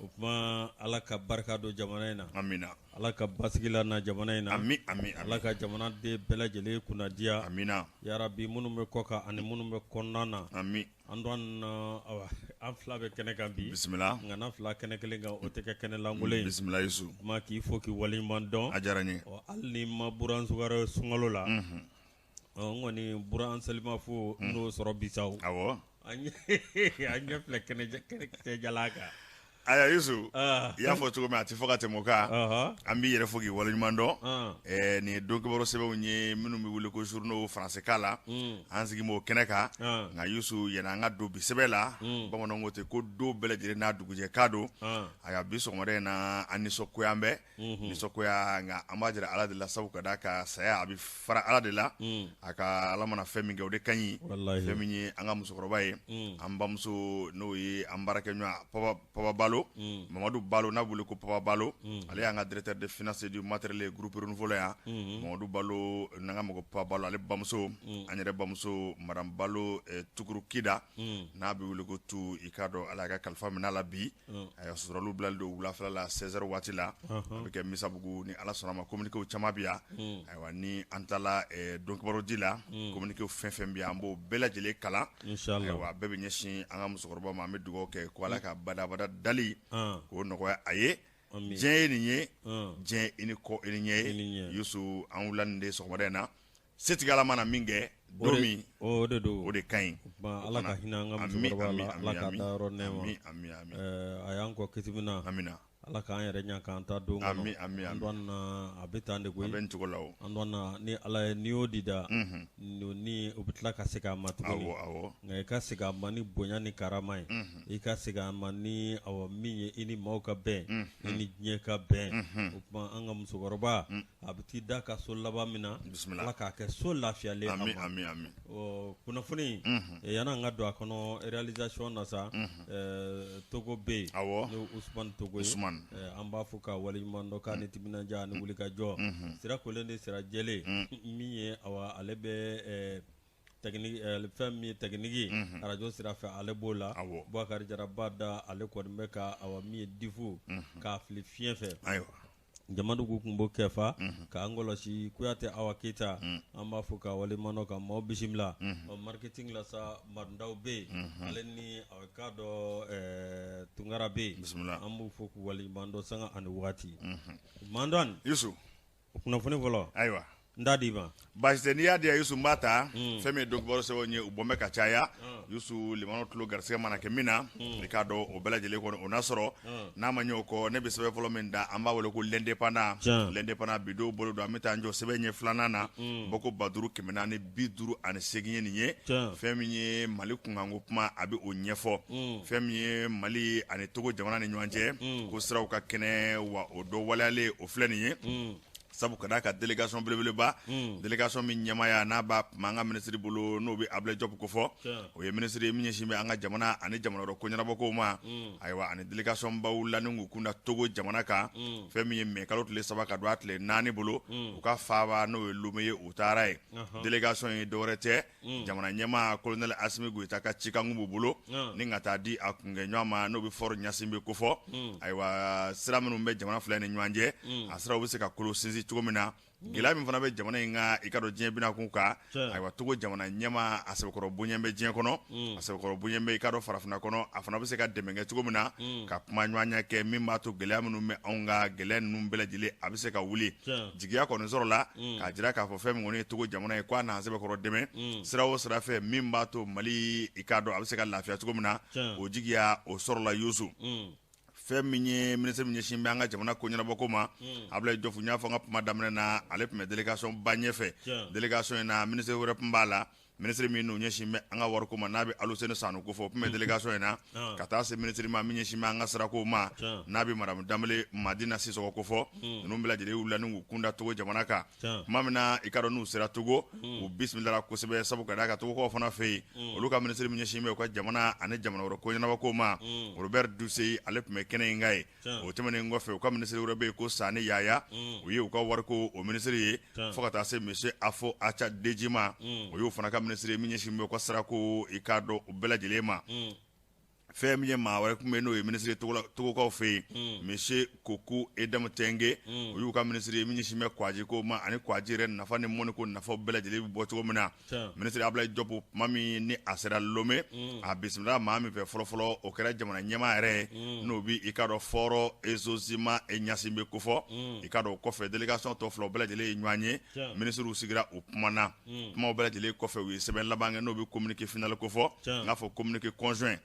O tuma Ala ka barika don jamana in na, amina, Ala ka basigi lana jamana in na, ami ami Ala ka jamanaden bɛɛ lajɛlen kunnadiya, amina, yarabi minnu bɛ kɔkan ani minnu bɛ kɔnɔna na, ami, Antoine awa an fila bɛ kɛnɛ kan bi, bisimila, nka n'an fila kɛnɛ kelen kan o tɛ kɛ kɛnɛ lankolon ye, bisimila Yusu, o tuma k'i fo k'i waleɲuman dɔn, a diyara n ye, ɔ hali ni ma Buran Sukare sunkalo la, unhun, ɔ n kɔni Buran Selimafo n n'o sɔrɔ bi sa o, awɔ, an ɲɛ filɛ kɛnɛ jalan kan. Ayiwa Yusu i y'a fɔ cogo min a tɛ fɔ ka tɛmɛ o kan, an b'i yɛrɛ fo k'i waleɲuman dɔn, nin ye don kibaru sɛbɛnw ye minnu bɛ wele ko journaux français la, an sigi b'o kɛnɛ kan, nka Yusu yanni an ka don bi sɛbɛn la, bamananw ko ten ko don bɛɛ lajɛlen n'a dugujɛ kan don, ayiwa bi sɔgɔmada in na an nisɔngoya bɛ nisɔngoya nka an b'a jira Ala de la sabu ka d'a kan saya a bɛ fara Ala de la a ka Ala mana fɛn min kɛ o de ka ɲi fɛn min ye an ka musokɔrɔba ye an bamuso n'o ye an baarakɛɲɔgɔn Papa Balo Mamadu Balo n'a wele ko Papa Balo ale y'an ka directeur de finance du matériel groupe Renouveau la yan Mamadu Balo n'an k'a ma ko Papa Balo ale bamuso an yɛrɛ bamuso madame Balo Tukuru Kida n'a bɛ wele ko Tu i k'a dɔn Ala y'a ka kalifa minɛ a la bi A suturali bilalen don wulafɛla la 16 heures waati la a bɛ kɛ Misabugu ni Ala sɔnna ma communiqué caman bɛ yan ayiwa ni an taara don kibaru di la communiqué fɛn fɛn bɛ yan an b'o bɛɛ lajɛlen kalan ayiwa bɛɛ bɛ ɲɛsin an ka musokɔrɔba ma an bɛ dugawu kɛ ko Ala ka badabada dali k'o nɔgɔya a ye diɲɛ ye nin ye diɲɛ i ni kɔ i ni ɲɛ ye Yusu an wulila nin de sɔgɔmada in na setigi Ala mana min kɛ don min o de don o de ka ɲi Ala ka hinɛ an ka musokɔrɔba la Ala k'a dayɔrɔ nɛɛma a y'an kɔn kiti min na amina Ala k'an yɛrɛ ɲɛ k'an ta don kɔnɔ ami Antoine a bɛ tan de koyi a bɛ nin cogo la o Antoine ni Ala ye ni o di da ni o bɛ tila ka segin a ma tuguni awɔ nka i ka segin a ma ni bonya ni karama ye i ka segin a ma ni awa min ye i ni maaw ka bɛn i ni diɲɛ ka bɛn o tuma an ka musokɔrɔba A bɛ t'i da ka so laban min na bisimila Ala k'a kɛ so lafiyalen ami ami ami ɔ kunnafoni yan'an ka don a kɔnɔ réalisation na sa Togo bɛ yen awɔ n'o Usumani Togo ye Usumani an b'a fo k'a waleɲuman dɔn k'a ni timinandiya ani wulikajɔ sira kolen de sira jɛlen min ye awa ale bɛ fɛn min ye technique arajo sira fɛ ale b'o la Bubakari Jara Bada ale kɔni bɛ ka awa min ye difu k'a fili fiɲɛ fɛ ayiwa Jamadugu tun b'o kɛfa k'an kɔlɔsi Kuyate Awa Keyita an b'a fo k'a waleɲuman dɔn ka maaw bisimila marketing la sa Mandaw bɛ yen ale ni a k'a dɔn Tunkara bɛ yen bisimila an b'u fo k'u waleɲuman dɔn sanga ani waati Antoine Yusu kunnafoni fɔlɔ ayiwa n t'a d'i ma baasi tɛ n'i y'a di yan Yusu n b'a ta fɛn min ye don kibaru sɛbɛnw ye u bɔn bɛ ka caya Yusu limanaw tulo garisɛgɛ mana kɛ min na i k'a dɔn o bɛɛ lajɛlen kɔni o na sɔrɔ n'a ma ɲɛ o kɔ ne bɛ sɛbɛn fɔlɔ min da an b'a wele ko l'indépendant l'indépendant bi don bolo don an bɛ taa an jɔ sɛbɛn ɲɛ filanan na bɔko 5458 ye nin ye fɛn min ye Mali kunkanko kuma a bɛ o ɲɛfɔ fɛn min ye Mali ani Togo jamana ni ɲɔgɔn cɛ ko siraw ka kɛnɛ wa o dɔ waleyalen o filɛ nin ye sabu ka d'a kan délégation belebeleba délégation min ɲɛmaaya n'a b'a an ka minisiri bolo n'o bɛ Ablaye Diop kofɔ o ye minisiri ye min ɲɛsin bɛ an ka jamana ani jamana wɛrɛ ko ɲɛnabɔkow ma ayiwa ani délégation ba wulila ni k'u kunda Togo jamana kan fɛn min ye mai kalo tile 3 ka don a tile 4 bolo u ka faaba n'o ye Lomé ye u taara yen délégation ye dɔwɛrɛ tɛ jamana ɲɛmaa colonel Asimi Goyita ka cikan b'u bolo ni ka taa di a kunkɛɲɔgɔn ma n'o bɛ Faure Gnassingbé kofɔ ayiwa sira minnu bɛ jamana fila ni ɲɔgɔn cɛ a siraw bɛ se ka kolo sinsin cogo min na gɛlɛya min fana bɛ jamana in kan i k'a dɔn diɲɛ bina kun kan ayiwa Togo jamana ɲɛmaa a sɛbɛkɔrɔ bonya bɛ diɲɛ kɔnɔ a sɛbɛkɔrɔ bonya bɛ i k'a dɔn farafinna kɔnɔ a fana bɛ se ka dɛmɛ kɛ cogo min na ka kuma ɲɔgɔnya kɛ min b'a to gɛlɛya minnu bɛ anw ka gɛlɛya ninnu bɛɛ lajɛlen a bɛ se ka wuli jigiya kɔni sɔrɔla k'a jira k'a fɔ fɛn min kɔni ye Togo jamana ye k'a n'an sɛbɛkɔrɔ dɛmɛ sira o sira fɛ min b'a to Mali i k'a dɔn a bɛ se ka lafiya cogo min na o jigiya o sɔrɔla Yusu fɛn min ye minisiri min ɲɛsin bɛ an ka jamana ko ɲɛnabɔko ma Ablaye Diop n y'a fɔ n ka kuma daminɛ na ale tun bɛ délégation ba ɲɛfɛ délégation in na minisiri wɛrɛ tun b'a la minisiri min n'o ɲɛsin bɛ an ka wariko ma n'a bɛ Aluseni Sanu kofɔ o tun bɛ délégation in na ka taa se minisiri ma min ɲɛsin bɛ an ka sirako ma n'a bɛ madame Danbele Madina Sisɔkɔ kofɔ ninnu bɛɛ lajɛlen wulila ni k'u kunda Togo jamana kan tuma min na i k'a dɔn n'u sera Togo u bisimilala kosɛbɛ sabu ka d'a kan Togokaw fana fɛ yen olu ka minisiri min ɲɛsin bɛ u ka jamana ani jamana wɛrɛ ko ɲɛnabɔko ma Robert Dussey ale tun bɛ kɛnɛ in kan yen o tɛmɛnen kɔfɛ u ka minisiri wɛrɛ bɛ yen ko Sani Yaya o ye u ka wariko o minisiri ye fo ka taa se monsieur Afo Aca Deji ma o y'o fana ka minisiri ye min ɲɛsin bɛ u ka sirako i k'a dɔn o bɛɛ lajɛlen ma. Fɛn min ye maa wɛrɛ tun bɛ n'o ye minisiri Togokaw fɛ yen, monsieur Kokou Edam Tenge, o y'u ka minisiri ye min ɲɛsin bɛ kwaji ko ma ani kwaji yɛrɛ nafa ni mɔniko nafa bɛɛ lajɛlen bɛ bɔ cogo min na. Minisiri Ablaye Diop, tuma min ni a sera Lome, a bisimila maa min fɛ fɔlɔfɔlɔ, o kɛra jamana ɲɛmaa yɛrɛ ye, n'o bɛ i k'a dɔn Faure Essozimna Gnassingbé kofɔ. I k'a dɔn o kɔfɛ, délégation tɔ fila bɛɛ lajɛlen ye ɲɔgɔn ye. Minisiriw sigira, u kumana. Kumaw bɛɛ lajɛlen kɔfɛ, u ye sɛbɛn laban kɛ, n'o bɛ communiqué final kofɔ, n'a fɔ communiqué conjoint.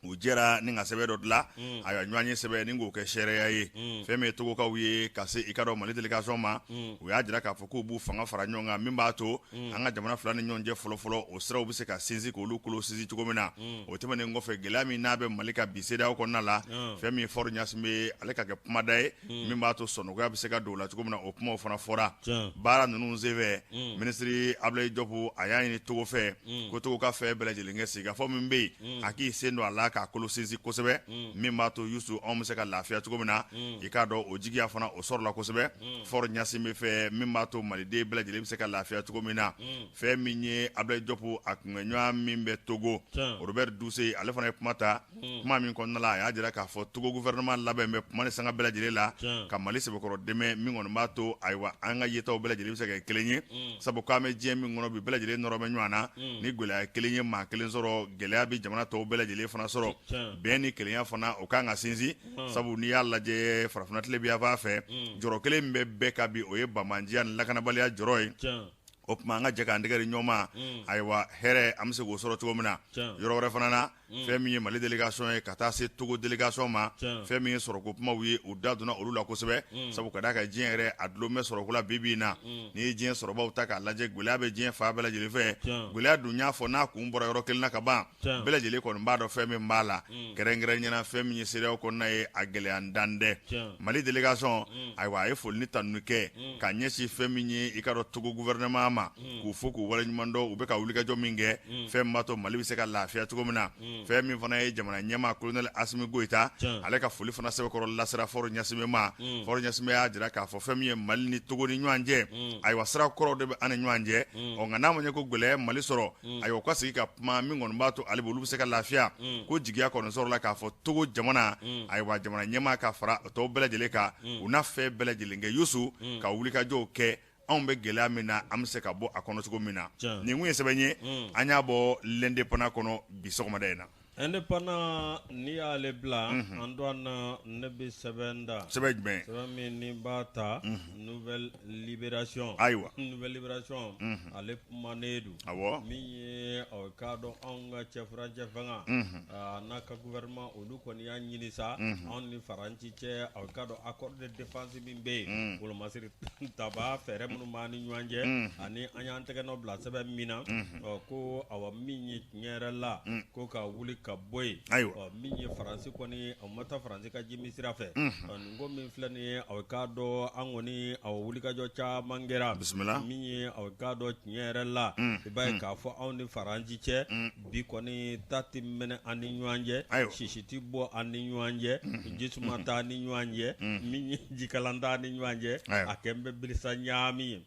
U jɛra ni ka sɛbɛn dɔ dilan, ayiwa, ɲɔgɔn ye sɛbɛn ni k'o kɛ seereya ye. Fɛn min ye Togokaw ye ka se i k'a dɔn Mali délégation ma, u y'a jira k'a fɔ k'u b'u fanga fara ɲɔgɔn kan, min b'a to an ka jamana fila ni ɲɔgɔn cɛ fɔlɔfɔlɔ, o siraw bɛ se ka sinsin, k'olu kolo sinsin cogo min na. O tɛmɛnen kɔfɛ, gɛlɛya min n'a bɛ Mali kan bi CEDEAO kɔnɔna la, fɛn min ye Faure Gnassingbé, ale ka kɛ kumada ye min b'a to sɔnɔgɔya bɛ se ka don o la cogo min na, o kumaw fana fɔra baara ninnu senfɛ. Minisiri Ablaye Diop, a y'a ɲini Togo fɛ ko Togo ka fɛn bɛɛ lajɛlen kɛ sigikafɔ min bɛ yen, a k'i sen don a la k'a kolo sinsin kosɛbɛ, min b'a to Yusu anw bɛ se ka lafiya cogo min na. I k'a dɔn o jigiya fana o sɔrɔla kosɛbɛ Faure Gnassingbé fɛ, min b'a to Maliden bɛɛ lajɛlen bɛ se ka lafiya cogo min na. Fɛn min ye Ablaye Diop, a kunbɛnɲɔgɔn min bɛ Togo, Robert Dussey, ale fana ye kuma ta. Kuma min kɔnɔna la, a y'a jira k'a fɔ Togo gouvernement labɛn bɛ kuma ni sanga bɛɛ lajɛlen la ka Mali sɛbɛkɔrɔ dɛmɛ, min kɔni b'a to, ayiwa, an ka yetaw bɛɛ lajɛlen bɛ se ka kɛ kelen ye, sabu k'an bɛ diɲɛ min kɔnɔ bi, bɛɛ lajɛlen nɔrɔ bɛ ɲɔgɔn na. Ni gɛlɛya kelen ye maa kelen sɔrɔ, gɛlɛya bɛ jamana tɔw bɛɛ lajɛlen fana sɔrɔ. Bɛn ni kelenya fana, o kan ka sinsin, sabu n'i y'a lajɛ farafinna tilebinyanfan fɛ, jɔrɔ kelen min bɛ bɛɛ kan bi, o ye banbaanciya ni lakanabaliya jɔrɔ ye. O tuma an ka jɛ k'an tɛgɛ di ɲɔgɔn ma, ayiwa, hɛrɛ an bɛ se k'o sɔrɔ cogo min na. Yɔrɔ wɛrɛ fana na, fɛn min ye Mali délégation ye ka taa se Togo délégation ma, fɛn min ye sɔrɔko kumaw ye, u da donna olu la kosɛbɛ, sabu ka d'a kan diɲɛ yɛrɛ a dulon bɛ sɔrɔko la bi bi in na. N'i ye diɲɛ sɔrɔbaw ta k'a lajɛ, gɛlɛya bɛ diɲɛ fan bɛɛ lajɛlen fɛ. Gɛlɛya dun y'a fɔ n'a kun bɔra yɔrɔ kelen na ka ban, bɛɛ lajɛlen kɔni b'a dɔn fɛn min b'a la. Kɛrɛnkɛrɛnnenya la, fɛn min ye CEDEAO kɔnɔna ye, a gɛlɛya dan dɛ. Mali délégation, ayiwa, a ye foli ni tanuni kɛ ka ɲɛsin fɛn min ye i k'a dɔn Togo gouvernement ma, k'u fo k'u waleɲuman dɔn, u bɛ ka wulikajɔ min kɛ, fɛn min b'a to Mali bɛ se ka lafiya cogo min na. Fɛn min fana ye jamana ɲɛmaa colonel Assimi Goïta, ale ka foli fana sɛbɛkɔrɔ lasera Faure Gnassingbé ma. Faure Gnassingbé y'a jira k'a fɔ fɛn min ye Mali ni Togo ni ɲɔgɔn cɛ, ayiwa, sira kɔrɔw de bɛ an ni ɲɔgɔn cɛ. Ɔ nka n'a ma ɲɛ ko gɛlɛya ye Mali sɔrɔ, ayiwa, u ka sigi ka kuma min kɔni b'a to hali bi olu bɛ se ka lafiya. Ko jigiya kɔni sɔrɔla k'a fɔ Togo jamana, ayiwa, jamana ɲɛmaa ka fara tɔw bɛɛ lajɛlen kan, u n'a fɛn bɛɛ lajɛlen kɛ Yusu ka wulikajɔw kɛ, anw bɛ gɛlɛya min na, an bɛ se ka bɔ a kɔnɔ cogo min na. Nin kun ye sɛbɛn ye, an y'a bɔ L'Indépendant kɔnɔ bi sɔgɔmada in na. Indépendant, n'i y'ale bila, Antoine, ne bɛ sɛbɛn da. Sɛbɛn jumɛn? Sɛbɛn min ni b'a ta Nouvelle Libération. Ayiwa. Nouvelle Libération, ale kumanen don. Awɔ. Min ye aw k'a dɔn anw ka cɛ furancɛ fanga n'a ka gouvernement, olu kɔni y'a ɲini sa, anw ni Faransi cɛ, aw k'a dɔn accord de défense min bɛ yen, wolomasiri taba fɛɛrɛ minnu b'an ni ɲɔgɔn cɛ, ani an y'an tɛgɛ nɔ bila sɛbɛn min na, ɔ ko awa, min ye tiɲɛ yɛrɛ la, ko ka wuli ka bɔ yen. Ayiwa. Ɔ min ye Faransi kɔni, o ma taa Faransi ka jimi sira fɛ. Ɔ nin ko min filɛ nin ye, aw k'a dɔn an kɔni, aw wulikajɔ caman kɛra. Bisimila. Min ye aw k'a dɔn tiɲɛ yɛrɛ la, i b'a ye k'a fɔ anw ni Faransi cɛ bi kɔni, ta tɛ mɛnɛ an ni ɲɔgɔn cɛ, sisi tɛ bɔ an ni ɲɔgɔn cɛ, jisuma t'an ni ɲɔgɔn cɛ, min ye jikalan t'an ni ɲɔgɔn cɛ, a kɛn bɛ bilisa ɲaami ye.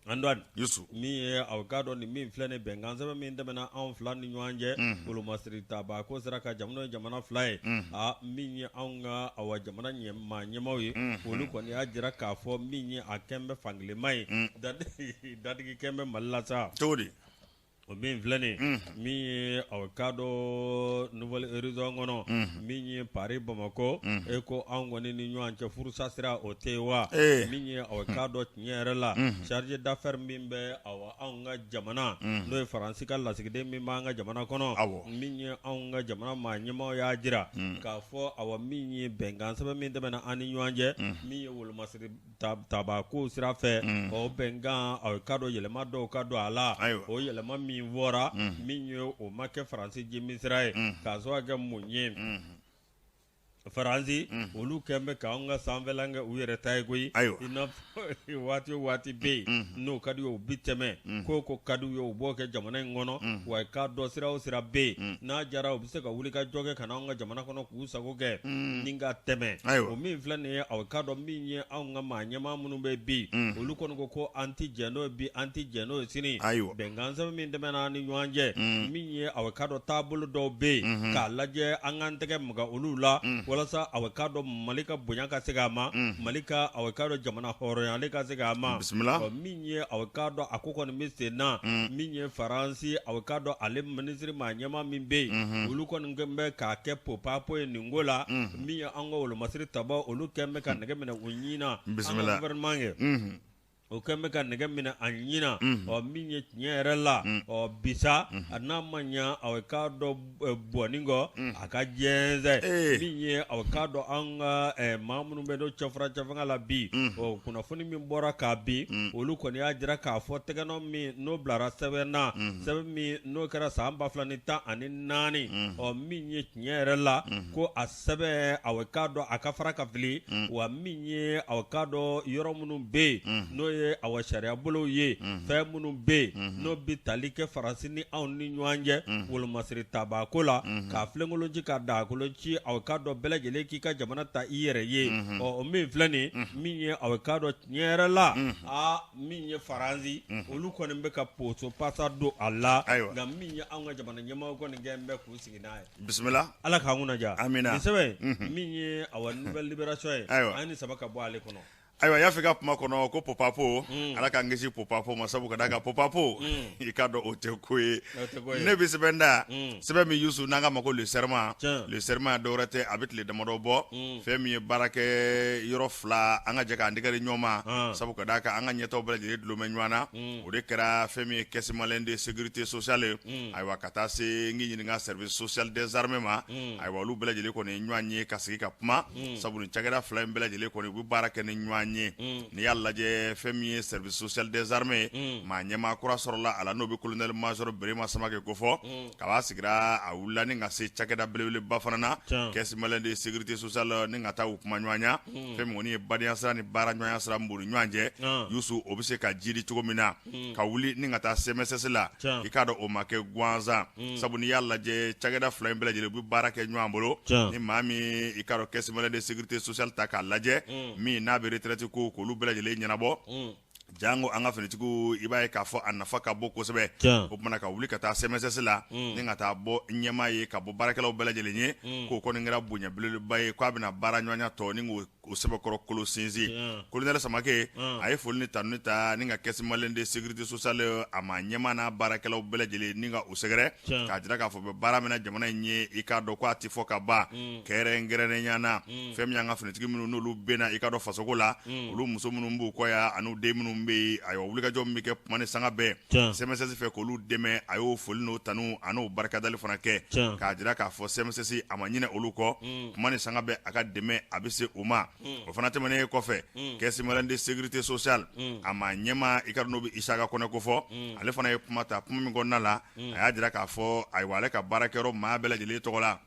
Antoine, Yusu. Min ye aw k'a dɔn nin min filɛ nin bɛnkan sɛbɛn min tɛmɛna anw fila ni ɲɔgɔn cɛ, wolomasiri taba ko sera ka jamana ye jamana fila ye, a min ye anw ka awa jamana maa ɲɛmaaw ye, olu kɔni y'a jira k'a fɔ min ye a kɛn bɛ fankelenma ye, dadigi kɛn bɛ Mali la sa. Cogo di? O min filɛ nin, min ye aw k'a dɔn Nouvel Horizon kɔnɔ, min ye Paris Bamakɔ, e ko anw kɔni ni ɲɔgɔn cɛ furusa sira o tɛ yen wa? Min ye aw k'a dɔn tiɲɛ yɛrɛ la, chargé d'affaires min bɛ awa anw ka jamana, n'o ye Faransi ka lasigiden min b'an ka jamana kɔnɔ, min ye anw ka jamana maa ɲɛmaaw y'a jira k'a fɔ awa min ye bɛnkan sɛbɛn min tɛmɛna an ni ɲɔgɔn cɛ, min ye wolomasiri taba ko sira fɛ, o bɛnkan, aw k'a dɔn yɛlɛma dɔw ka don a la. O yɛlɛma min fɔra, min ye o ma kɛ Faransi jimi sira ye, k'a sababu kɛ mun ye? Faransi olu kɛn bɛ k'an ka sanfɛla kɛ u yɛrɛ ta ye koyi. Ayiwa. I n'a fɔ waati o waati bɛ yen, n'o ka di u ye u bi tɛmɛ, ko o ko ka di u ye u b'o kɛ jamana in kɔnɔ, wa i k'a dɔn sira o sira bɛ yen, n'a diyara u bɛ se ka wuli ka jɔ kɛ ka na anw ka jamana kɔnɔ k'u sago kɛ ni ka tɛmɛ. Ayiwa. O min filɛ nin ye, aw k'a dɔn min ye anw ka maa ɲɛmaa minnu bɛ bi, olu kɔni ko ko an tɛ jɛn n'o ye bi, an tɛ jɛn n'o ye sini. Ayiwa. Bɛnkan sɛbɛn min tɛmɛna an ni ɲɔgɔn cɛ, min ye aw k'a dɔn taabolo dɔw bɛ yen, k'a lajɛ an k'an tɛgɛ maga olu la, walasa aw k'a dɔn Mali ka bonya ka segin a ma, Mali ka aw k'a dɔn jamana hɔrɔnyali ka segin a ma. Bisimila. Ɔ, min ye aw k'a dɔn a ko kɔni bɛ sen na, min ye Faransi aw k'a dɔn ale minisiri maa ɲɛmaa min bɛ yen, olu kɔni kɛn bɛ k'a kɛ popapo ye nin ko la, min ye an ka wolomasiri tabaw olu kɛn bɛ ka nɛgɛ minɛ u ɲin na, an ka Bisimila. gouvernement kɛ. O kɛn bɛ ka nɛgɛ minɛ a ɲin na. Ɔ, min ye tiɲɛ yɛrɛ la, ɔ bisa a n'a ma ɲa aw k'a dɔn bɔnni kɔ a ka jɛnsɛn. Min ye aw k'a dɔn an ka maa minnu bɛ n'o cɛfara cɛfanga la bi, ɔ kunnafoni min bɔra k'a bi, olu kɔni y'a jira k'a fɔ tɛgɛnɔ min n'o bilara sɛbɛn na, sɛbɛn min n'o kɛra san 2014, ɔ min ye tiɲɛ yɛrɛ la ko a sɛbɛn aw k'a dɔn a ka fara ka fili, wa min ye aw k'a dɔn yɔrɔ minnu bɛ yen n'o ye awa sariya bolow ye, fɛn minnu bɛ yen n'o bɛ tali kɛ Faransi ni anw ni ɲɔgɔn cɛ wolomasiri tabaako la, k'a filenkolon ci ka daakolon ci, aw k'a dɔn bɛɛ lajɛlen k'i ka jamana ta i yɛrɛ ye. Ɔ o min filɛ nin min ye aw k'a dɔn tiɲɛ yɛrɛ la, aa min ye Faransi olu kɔni bɛ ka poso pasa don a la, nka min ye anw ka jamana ɲɛmaaw kɔni kɛn bɛ k'u sigi n'a ye. Bisimila. Ala k'an kunna diya. Amina. Nin sɛbɛn min ye awa Nouvelle Libération ye, ayiwa, an ye nin saba ka bɔ ale kɔnɔ. Ayiwa, y'a fɔ i ka kuma kɔnɔ ko popapo, Ala k'an kisi popapo ma, sabu ka d'a kan popapo, i k'a dɔn o tɛ ko ye. Ne bɛ sɛbɛn da, sɛbɛn min Yusu n'an k'a ma ko Le Serment. Le Serment dɔwɛrɛ tɛ, a bɛ tile damadɔ bɔ, fɛn min ye baarakɛ yɔrɔ fila an ka jɛ k'an tɛgɛ di ɲɔgɔn ma, sabu ka d'a kan an ka ɲɛtaw bɛɛ lajɛlen dulon bɛ ɲɔgɔn na. O de kɛra fɛn min ye Caisse malienne de sécurité sociale, ayiwa, ka taa se n k'i ɲininka service social des armées ma. Ayiwa, olu bɛɛ lajɛlen kɔni ye ɲɔgɔn ye ka sigi ka kuma, sabu nin cakɛda fila in bɛɛ lajɛlen kɔni u bɛ baara kɛ ni ɲɔgɔn ye. N'i y'a lajɛ, fɛn min ye service social des armées, maa ɲɛmaa kura sɔrɔla a la, n'o bɛ colonel major Berema Samake kofɔ. Kaba sigira a wulila ni ka se cakɛda belebeleba fana na, Caisse malienne de sécurité sociale, ni ka taa u kuma ɲɔgɔnya. Fɛn min kɔni ye badenya sira ni baara ɲɔgɔnya sira min b'u ni ɲɔgɔn cɛ, Yusu, o bɛ se ka jidi cogo min na ka wuli ni ka taa CMSS la, i k'a dɔn o ma kɛ gansan, sabu n'i y'a lajɛ cakɛda fila in bɛɛ lajɛlen u bɛ baara kɛ ɲɔgɔn bolo. Ni maa min i k'a dɔn Caisse malienne de sécurité sociale ta k'a lajɛ, min n'a bɛ retraite ko k'olu bɛɛ lajɛlen ɲɛnabɔ, jango an ka finitigiw, i b'a ye k'a fɔ a nafa ka bon kosɛbɛ. O kumana ka wuli ka taa CMSS la ni ka taa bɔ ɲɛmaa ye ka bɔ baarakɛlaw bɛɛ lajɛlen ye, k'o kɔni kɛra bonya belebeleba ye, k'a bɛna baara ɲɔgɔnya tɔ ni k'o sɛbɛkɔrɔ kolo sinsin. Colonel Samake a ye foli ni tanuni ta ni ka Caisse malienne de sécurité sociale a ma ɲɛmaa n'a baarakɛlaw bɛɛ lajɛlen ni ka u sɛgɛrɛ, k'a jira k'a fɔ bɛ baara min na jamana in ye, i k'a dɔn ko a tɛ fɔ ka ban, kɛrɛnkɛrɛnnenya na fɛn min y'an ka finitigi minnu n'olu bɛ na i k'a dɔn fasoko la, olu muso minnu b'u kɔ yan ani den minnu bɛ yen. Ayiwa, wulikajɔ min bɛ kɛ kuma ni sanga bɛɛ CMSS fɛ k'olu dɛmɛ, a y'o foli n'o tanu a n'o barikadali fana kɛ, k'a jira k'a fɔ CMSS a ma ɲinɛ olu kɔ, kuma ni sanga bɛɛ a ka dɛmɛ a bɛ se u ma. O fana tɛmɛnen kɔfɛ, Caisse malienne de sécurité sociale a ma ɲɛmaa, i ka n'o bɛ Isaka Kɔnɛ kofɔ, ale fana ye kuma ta. Kuma min kɔnɔna la, a y'a jira k'a fɔ ayiwa, ale ka baarakɛyɔrɔ maa bɛɛ lajɛlen tɔgɔ la,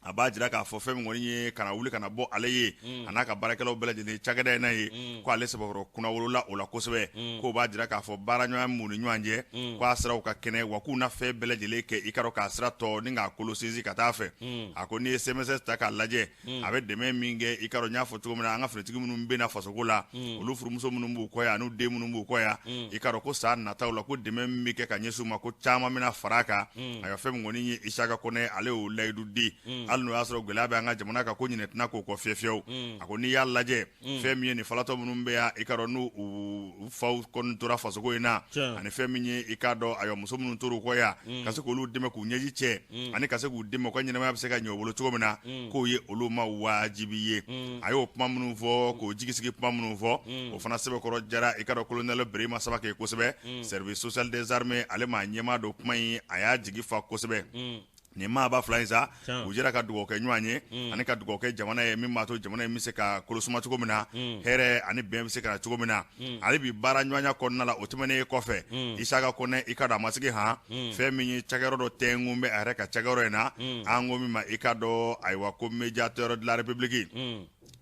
a b'a jira k'a fɔ fɛn min kɔni ye kana wuli kana bɔ ale ye a n'a ka baarakɛlaw bɛɛ lajɛlen cakɛda in n'a ye, ko ale sɛbɛkɔrɔ kunnawolola o la kosɛbɛ, k'o b'a jira k'a fɔ baara ɲɔgɔnya min b'u ni ɲɔgɔn cɛ, k'a siraw ka kɛnɛ, wa k'u na fɛn bɛɛ lajɛlen kɛ i ka dɔn k'a sira tɔ ni k'a kolo sinsin ka taa fɛ. A ko n'i ye CMSS ta k'a lajɛ, a bɛ dɛmɛ min kɛ, i ka dɔn n y'a fɔ cogo min na, an ka finitigi minnu bɛ na fasoko la, olu furumuso minnu b'u kɔ yan an'u den minnu b'u kɔ yan, i ka dɔn ko san nataw la ko dɛmɛ min bɛ kɛ ka ɲɛsin u ma, ko caman bɛna fara a kan. Ayiwa, fɛn min kɔni ye Isaka Kɔnɛ, ale y'o layidu di, hali n'o y'a sɔrɔ gɛlɛya bɛ an ka jamana kan, ko ɲinɛ tɛna k'o kɔ fiyewu fiyewu. A ko n'i y'a lajɛ, fɛn min ye nin falatɔ minnu bɛ yan, i ka dɔn n'u u faw kɔni tora fasoko in na, ani fɛn min ye i k'a dɔn ayiwa muso minnu tor'u kɔ yan, ka se k'olu dɛmɛ k'u ɲɛji cɛ, ani ka se k'u dɛmɛ u ka ɲɛnamaya bɛ se ka ɲɛ u bolo cogo min na, k'o ye olu ma wajibi ye. A y'o kuma minnu fɔ, k'o jigisigi kuma minnu fɔ, o fana sɛbɛkɔrɔ jara i ka dɔn colonel Berema Samake kosɛbɛ. Service social des armées, ale maa ɲɛmaa don kuma in, a y'a jigi fa kosɛbɛ. Nin maaba fila in sa, u jɛra ka dugawu kɛ ɲɔgɔn ye ani ka dugawu kɛ jamana ye, min b'a to jamana in bɛ se ka kolosuma cogo min na, hɛrɛ ani bɛn bɛ se ka na cogo min na. Ale bi baara ɲɔgɔnya kɔnɔna la. O tɛmɛnen kɔfɛ, Isaka Kɔnɛ, i ka dɔn a ma sigi han. Fɛn min ye cakɛyɔrɔ dɔ tɛnkun bɛ a yɛrɛ ka cakɛyɔrɔ in na, an ko min ma, i ka dɔn, ayiwa, ko médiateur de la République.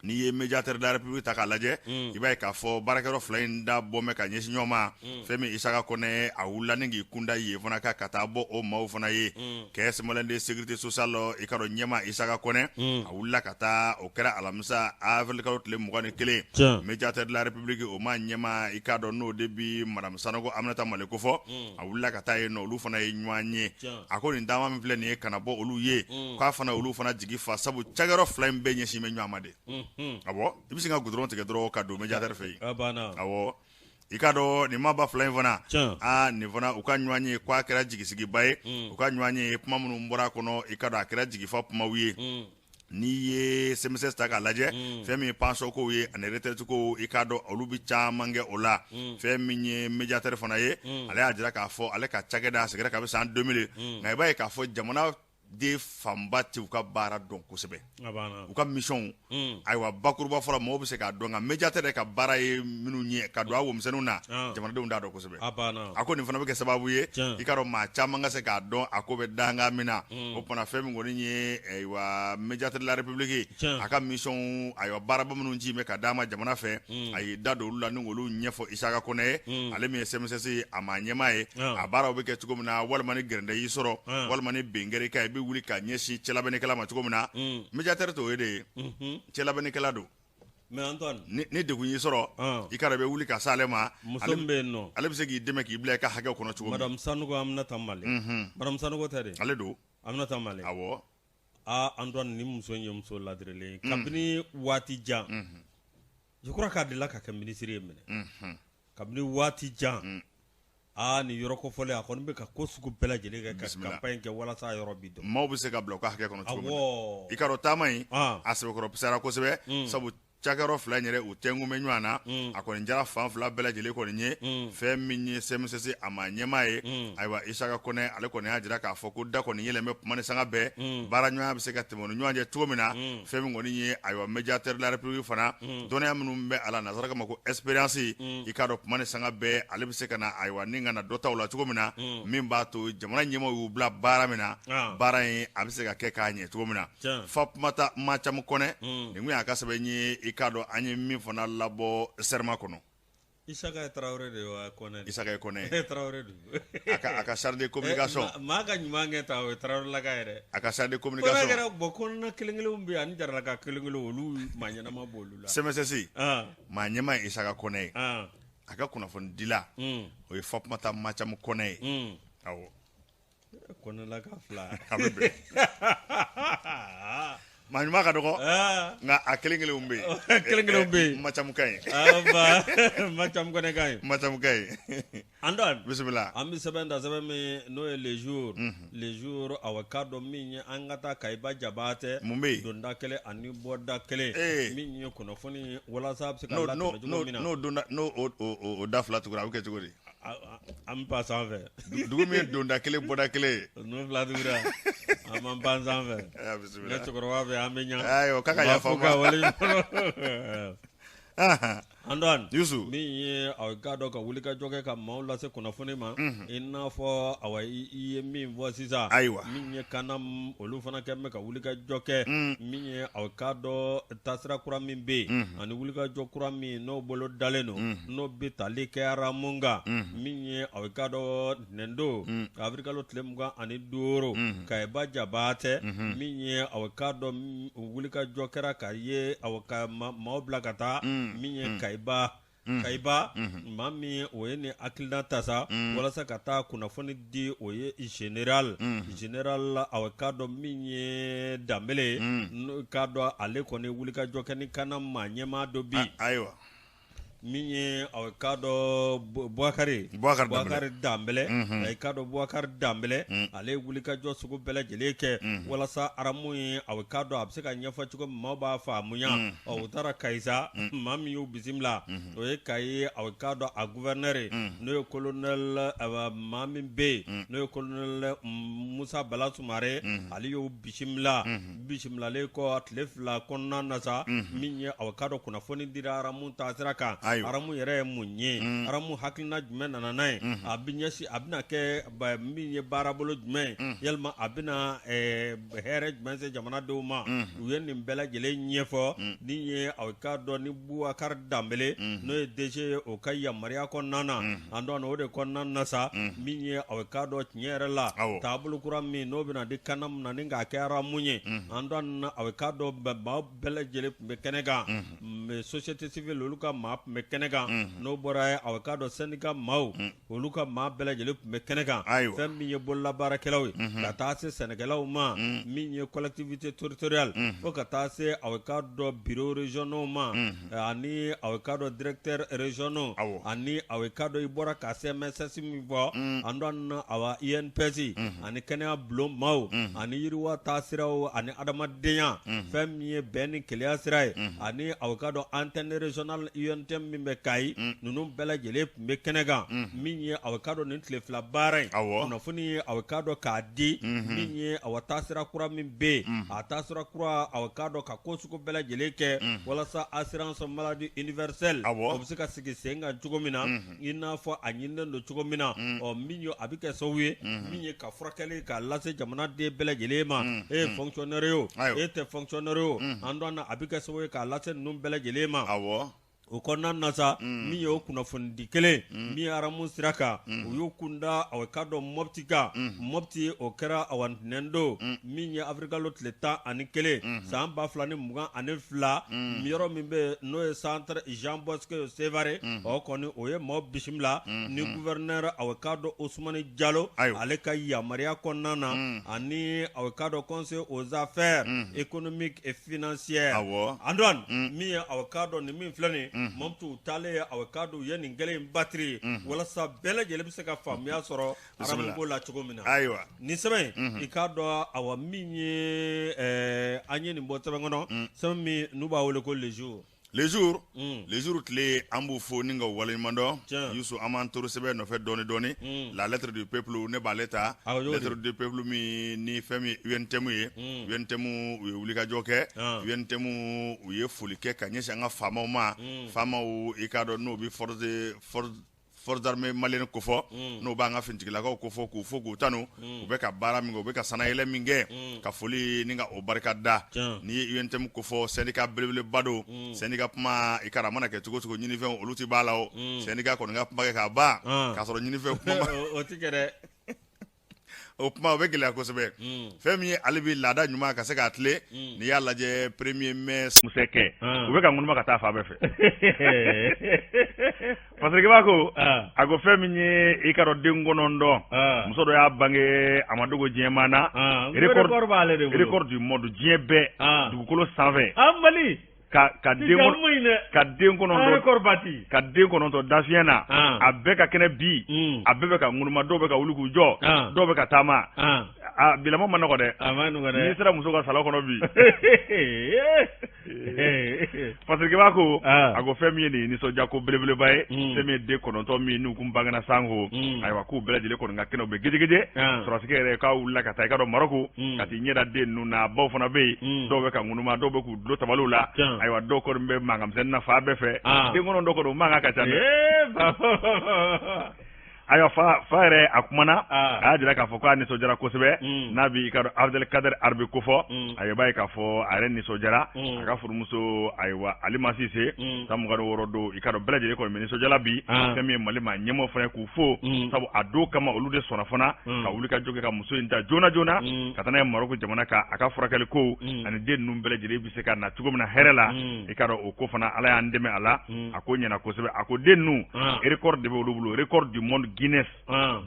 N'i ye médiateur de la République ta k'a lajɛ, i b'a ye k'a fɔ baarakɛyɔrɔ fila in da bɔ bɛ ka ɲɛsin ɲɔgɔn ma. Fɛn min Isaka Kɔnɛ, a wulila ni k'i kunda yen fana kan ka taa bɔ o maaw fana ye. Caisse malienne de sécurité sociale, i ka dɔn ɲɛmaa Isaka Kɔnɛ, a wulila ka taa. O kɛra alamisa avril kalo tile 21. Médiateur de la République, o maa ɲɛmaa, i k'a dɔn n'o de bi madame Sanogo Aminata Male kofɔ, a wulila ka taa yen nɔ. Olu fana ye ɲɔgɔn ye. A ko nin taama min filɛ nin ye ka na bɔ olu ye, k'a fana olu fana jigi fa, sabu cakɛyɔrɔ fila in bɛɛ ɲɛsin bɛ ɲɔgɔn ma de. Awɔ, i bɛ se ka goudron tigɛ dɔrɔn ka don médiateur fɛ yen. Awɔ, i k'a dɔn nin maaba fila in fana, aa, nin fana u ka ɲɔgɔn ye, k'a kɛra jigisigiba ye. U ka ɲɔgɔn ye, kuma minnu bɔra a kɔnɔ, i k'a dɔn a kɛra jigifa kumaw ye. N'i ye CMSS ta k'a lajɛ, fɛn min ye pension kow ye ani retraite kow, i k'a dɔn olu bɛ caman kɛ o la. Fɛn min ye médiateur fana ye, ale y'a jira k'a fɔ ale ka cakɛda a sigira kabi san 2000, nka i b'a ye k'a fɔ jamana den fanba tɛ u ka baara dɔn kosɛbɛ, u ka mission. Ayiwa, bakuruba fɔra, mɔgɔw bɛ se k'a dɔn, nka médiateur yɛrɛ ka baara ye minnu ye ka don a womisɛnninw na, jamanadenw t'a dɔn kosɛbɛ. A ko nin fana bɛ kɛ sababu ye, i k'a dɔn maa caman ka se k'a dɔn a ko bɛ dankan min na. O tuma, fɛn min kɔni ye, ayiwa, médiateur de la République, a ka mission, ayiwa, baaraba minnu ci bɛ ka d'a ma jamana fɛ, a y'i da don olu la ni k'olu ɲɛfɔ Isaka Kɔnɛ ye, ale min ye CMSS a maa ɲɛmaa ye, a baaraw bɛ kɛ cogo min na, walima ni gɛrɛndɛ y'i sɔrɔ, walima ni bin kɛra i kan, i bɛ wuli ka ɲɛsin cɛlabɛnnikɛla ma cogo min na. Médiateur t'o ye de ye, cɛlabɛnnikɛla don. Mais Antoine, ni degun y'i sɔrɔ, i ka dɔn i bɛ wuli ka s'ale ma. Muso min bɛ yen nɔ, ale bɛ se k'i dɛmɛ k'i bila i ka hakɛ kɔnɔ cogo min. Madame Sanogo Aminata Male, madame Sanogo tɛ de? Ale don. Aminata Male. Awɔ. Aa, Antoine, nin muso in ye muso ladirilen ye kabini waati jan. Je crois k'a delila ka kɛ minisiri ye minɛ kabini waati jan. Aa, nin yɔrɔ kofɔlen, a kɔni bɛ ka ko sugu bɛɛ lajɛlen kɛ ka campagne kɛ walasa a yɔrɔ bi dɔn. Maaw bɛ se ka bila u ka hakɛ kɔnɔ cogo min na. I ka dɔn taama in, a sɛbɛkɔrɔ fisayara kosɛbɛ, sabu cakɛyɔrɔ fila in yɛrɛ, u tɛnkun bɛ ɲɔgɔn na. A kɔni jara fan fila bɛɛ lajɛlen kɔni ye. Fɛn min ye CMSS a maa ɲɛmaa ye, ayiwa, Isaka Kɔnɛ, ale kɔni y'a jira k'a fɔ ko da kɔni yɛlɛn bɛ kuma ni sanga bɛɛ, baara ɲɔgɔnya bɛ se ka tɛmɛ u ni ɲɔgɔn cɛ cogo min na. Fɛn min kɔni ye, ayiwa, médiateur de la République fana, dɔnniya minnu bɛ a la, nansara k'a ma ko expérience, i k'a dɔn kuma ni sanga bɛɛ ale bɛ se ka na, ayiwa, ni ka na dɔ ta o la cogo min na, min b'a to jamana ɲɛmaaw y'u bila baara min na, baara in a bɛ se ka kɛ k'a ɲɛ cogo min na. Fatumata Macamu Kɔnɛ, nin kun y'a ka sɛbɛn ye, i k'a dɔn an ye min fana labɔ serma kɔnɔ. Isaka ye Tarawele de ye wa Kɔnɛ? Isaka ye Kɔnɛ ye. Tarawele don. A ka chargé de communication. Maa ka ɲuman kɛ ta, o ye Tarawelelaka ye dɛ. A ka chargé de communication. Kɔnɛ kɛra bon, kɔnɛ kelen kelenw bɛ yen ani Jaralaka kelen kelen, olu maa ɲɛnama b'olu la. CMSS maa ɲɛmaa ye Isaka Kɔnɛ ye. A ka kunnafonidila, o ye Fatumata Macamu Kɔnɛ ye. Awɔ. Kɔnɛlaka fila. A bɛ bɛn. Maa ɲuman ka dɔgɔ, nka a kelen kelenw bɛ yen. Kelen kelenw bɛ yen. Macamu ka ɲi. Macamu Kɔnɛ ka ɲi. Macamu ka ɲi. Antoine. Bisimila. An bɛ sɛbɛn ta, sɛbɛn min n'o ye Le Jour. Le Jour, awa, k'a dɔn min ye an ka taa Kayiba Jabatɛ. Mun bɛ yen? Donda kelen ani bɔda kelen. Min ye kunnafoni walasa a bɛ se ka latɛmɛ cogo min na. N'o donda n'o o da fila tugura, a bɛ kɛ cogo di? An bɛ pan sanfɛ. Dugu min ye donda kelen bɔda kelen ye. N'o fila tugura, an b'an pan sanfɛ. Bisimila. Ne cɛkɔrɔba bɛ an bɛ ɲa. Ayiwa, k'a ka yafa n ma. Antoine. Yusu. Min ye aw k'a dɔn ka wulikajɔ kɛ ka maaw lase kunnafoni ma, i n'a fɔ awa i ye min fɔ sisan. Ayiwa. Min ye CANAM, olu fana kɛ bɛ ka wulikajɔ kɛ. Min ye aw k'a dɔn taasira kura min bɛ yen, ani wulikajɔ kura min n'o bolo dalen don, n'o bɛ tali kɛ RAM kan, min ye aw k'a dɔn ntɛnɛndon avril kalo tile 25, Kayiba Jabatɛ, min ye aw k'a dɔn wulikajɔ kɛra ka ye aw ka maaw bila ka taa min ye Kayiba. Kayiba, maa min o ye nin hakilina ta sa walasa ka taa kunnafoni di, o ye général général aw k'a dɔn min ye Danbele ye, k'a dɔn ale kɔni wulikajɔ kɛ ni CANAM maa ɲɛmaa dɔ bi. Ayiwa. Min ye a k'a dɔn Bubakari Danbɛlɛ a k'a dɔn Bubakari Danbɛlɛ ale ye wulikajɔ sugu bɛɛ lajɛlen kɛ walasa aramu ye a k'a dɔn a bɛ se ka ɲɛfɔ cogo min maaw b'a faamuya ɔ u taara Kayi sa maa min y'u bisimila o ye Kayi a k'a dɔn a gouverneur n'o ye colonel maa min bɛ yen n'o ye colonel Musa Bala Sumare ale y'u bisimila bisimilalen kɔ tile 2 kɔnɔna na sa min ye aw k'a dɔn kunnafoni dira aramu taasira kan aramu yɛrɛ ye mun ye aramu hakilina jumɛn nana n'a ye a bɛ ɲɛsin a bɛna kɛ min ye baarabolo jumɛn ye yalima a bɛna hɛrɛ jumɛn se jamanadenw ma u ye nin bɛɛ lajɛlen ɲɛfɔ ni ye aw k'a dɔn ni Bubakari Danbɛlɛ n'o ye DG ye o ka yamaruya kɔnɔna na an dɔn o de kɔnɔna na sa min ye aw k'a dɔn tiɲɛ yɛrɛ la taabolo kura min n'o bɛna di CANAM na ni k'a kɛ aramu ye an dɔn aw k'a dɔn maa bɛɛ lajɛlen tun bɛ kɛnɛ kan société civile olu ka maa tun bɛ kɛnɛ kan n'o bɔra ye aw k'a dɔn syndicat maaw olu ka maa bɛɛ lajɛlen tun bɛ kɛnɛ kan fɛn min ye bololabaarakɛlaw ye ka taa se sɛnɛkɛlaw ma min ye collectivité territoriale fo ka taa se aw k'a dɔn bureau régionaux ma ani aw k'a dɔn directeur régionaux ani aw k'a dɔn i bɔra ka CMSS min fɔ an dɔn awa INPS ani kɛnɛya bulon maaw ani yiriwa taasiraw ani adamadenya fɛn min ye bɛn ni kelenya sira ye ani aw k'a dɔn antenne régionale UNTM min bɛ Kayi ninnu bɛɛ lajɛlen tun bɛ kɛnɛ kan min ye aw k'a dɔn nin tile 2 baara in kunnafoni ye aw k'a dɔn k'a di min ye awa taasira kura min bɛ yen a taasira kura aw k'a dɔn ka ko sugu bɛɛ lajɛlen kɛ walasa assurance maladie universelle o bɛ se ka sigi sen kan cogo min na i n'a fɔ a ɲininen don cogo min na ɔ min ye a bɛ kɛ sababu ye min ye ka furakɛli k'a lase jamanaden bɛɛ lajɛlen ma e ye fonctionnaire ye o e tɛ fonctionnaire ye o an dɔn a bɛ kɛ sababu ye k'a lase ninnu bɛɛ lajɛlen ma o kɔnɔna na sa min ye o kunnafonidi kelen min ye aramu sira kan u y'u kunda aw k'a dɔn Mɔpti kan Mɔpti o kɛra awa ntɛnɛn don min ye awirilikalo tile 11 san 2022 yɔrɔ min bɛ n'o ye centre Jean Bosco Sevare o kɔni o ye maaw bisimila ni gouverneur aw k'a dɔn Usumani Jalo ale ka yamaruya kɔnɔna na ani aw k'a dɔn conseiller aux affaires économiques et financières an dɔn min ye aw k'a dɔn nin min filɛ nin Mɔpti u taalen aw k'a dɔn u ye nin kelen in batiri walasa bɛɛ lajɛlen bɛ se ka faamuya sɔrɔ aramu ko la cogo min na ayiwa nin sɛbɛn in i k'a dɔn awa min ye an ye nin bɔ sɛbɛn kɔnɔ sɛbɛn min n'u b'a wele ko Le Jour Le Jour Le Jour tile an b'u fo ni ka waleɲuman dɔn Yusu an b'an toro sɛbɛn nɔfɛ dɔɔni dɔɔni la lettre du peuple ne b'ale ta lettre du peuple min ni fɛn min UNTM ye UNTM u ye wulikajɔ kɛ UNTM u ye foli kɛ ka ɲɛsin an ka faamaw ma faamaw i k'a dɔn n'o bɛ forces armées maliennes kofɔ n'o b'an ka finitigilakaw kofɔ k'u fo k'u tanu u bɛ ka baara min kɛ u bɛ ka sanayɛlɛ min kɛ ka foli ni ka o barika da n'i ye UNTM kofɔ syndicat belebeleba don syndicat kuma i k'a mana kɛ cogo cogo ɲinifɛn olu tɛ b'a la o syndicat kɔni ka kuma kɛ k'a ban k'a sɔrɔ ɲinifɛn kuma o tɛ kɛ dɛ o kuma o bɛ gɛlɛya kosɛbɛ fɛn min ye ale bɛ laada ɲuman ka se k'a tilen n'i y'a lajɛ premier mai kɛ u bɛ ka ŋunuma ka taa fan bɛɛ fɛ Fasirikeba ko a ko fɛn min ye i k'a dɔn den 9 muso dɔ y'a bange a ma dogo diɲɛ maa na record du monde diɲɛ bɛɛ dugukolo sanfɛ Mali ka den 9 da fiɲɛ na a bɛɛ ka kɛnɛ bi a bɛɛ bɛ ka ŋunuma dɔw bɛ ka wuli k'u jɔ dɔw bɛ ka taama a bilama ma nɔgɔ dɛ n'i sera muso ka salon kɔnɔ bi Fasirikeba ko a ko fɛn min ye nin ye nisɔndiya ko belebeleba ye fɛn min ye den 9 min n'u kun bangena sanko ayiwa k'u bɛɛ lajɛlen kɔni ka kɛnɛ u bɛ gejegeje sɔrɔsikɛ yɛrɛ k'a wulila ka taa i k'a dɔn Marɔku ka t'i ɲɛ da den ninnu na baw fana bɛ yen dɔw bɛ ka ŋunuma dɔw bɛ k'u dulon tabaliw la ayiwa dɔw kɔni bɛ mankan misɛnnin na fan bɛɛ fɛ den 9 kɔni o mankan ka ca dɛ ayiwa fa yɛrɛ a kumana a y'a jira k'a fɔ k'a nisɔndiyara kosɛbɛ n'a bɛ i k'a dɔn Abdelkader Arbi kofɔ a b'a ye k'a fɔ a yɛrɛ nisɔndiyara a ka furumuso ayiwa Alima Sise san 26 don i k'a dɔn bɛɛ lajɛlen kɔni bɛ nisɔndiya la bi fɛn min ye Mali maa ɲɛmɔgɔ fana k'u fo sabu a don kama olu de sɔnna fana ka wuli ka jɔ kɛ ka muso in ta joona joona ka taa n'a ye Marɔku jamana kan a ka furakɛli ko ani den ninnu bɛɛ lajɛlen bɛ se ka na cogo min na hɛrɛ la i k'a dɔn o ko fana Ala y'an dɛmɛ a la a ko ɲɛna kosɛbɛ a ko den ninnu record de bɛ olu bolo record du monde Guinness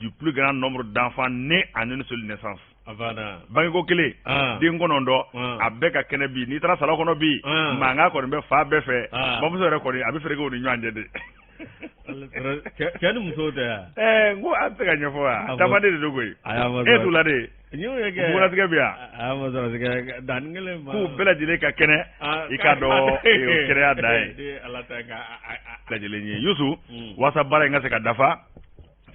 du plus grand nombre d'enfants nés en une seule naissance. Bangeko kelen den 9, a bɛɛ ka kɛnɛ bi. N'i taara salon kɔnɔ bi, mankan kɔni bɛ fan bɛɛ fɛ. Bamuso yɛrɛ kɔni a bɛ fereke u ni ɲɔgɔn cɛ de. Cɛ ni musow tɛ yan. Ɛɛ, n ko a tɛ se ka ɲɛfɔ wa, danbaden de don koyi. E t'u la de, bugunnatigɛ bɛ yan. K'u bɛɛ lajɛlen ka kɛnɛ, i k'a dɔn o kɛnɛya dan ye lajɛlen ye. Yusu, walasa baara in ka se ka dafa,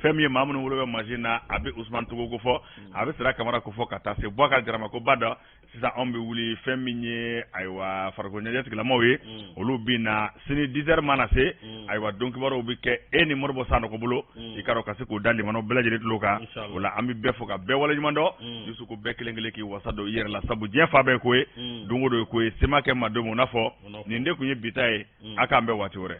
fɛn min ye maa minnu bolo bɛ mansin na, a bɛ Usumani Togo ko fɔ, a bɛ Sira Kamara ko fɔ, ka taa se Bubakari Jarama ko ba dɔ. Sisan anw bɛ wuli fɛn min ye, ayiwa, farikolo ɲɛnajɛ tigilamaw ye, olu bɛ na sini 10 heures mana se. Ayiwa, don kibaruw bɛ kɛ e ni Moribo Sanɔgɔ bolo, i k'a dɔn ka se k'o da limanaw bɛɛ lajɛlen tulo kan. O la, an bɛ bɛɛ fo ka bɛɛ waleɲuman dɔn. Yusu ko bɛɛ kelen kelen k'i wasa don i yɛrɛ la, sabu diɲɛ fa bɛɛ ko ye don o don ye ko ye sema kɛ ma don o n'a fɔ. Nin de tun ye bi ta ye. A k'an bɛn waati wɛrɛ.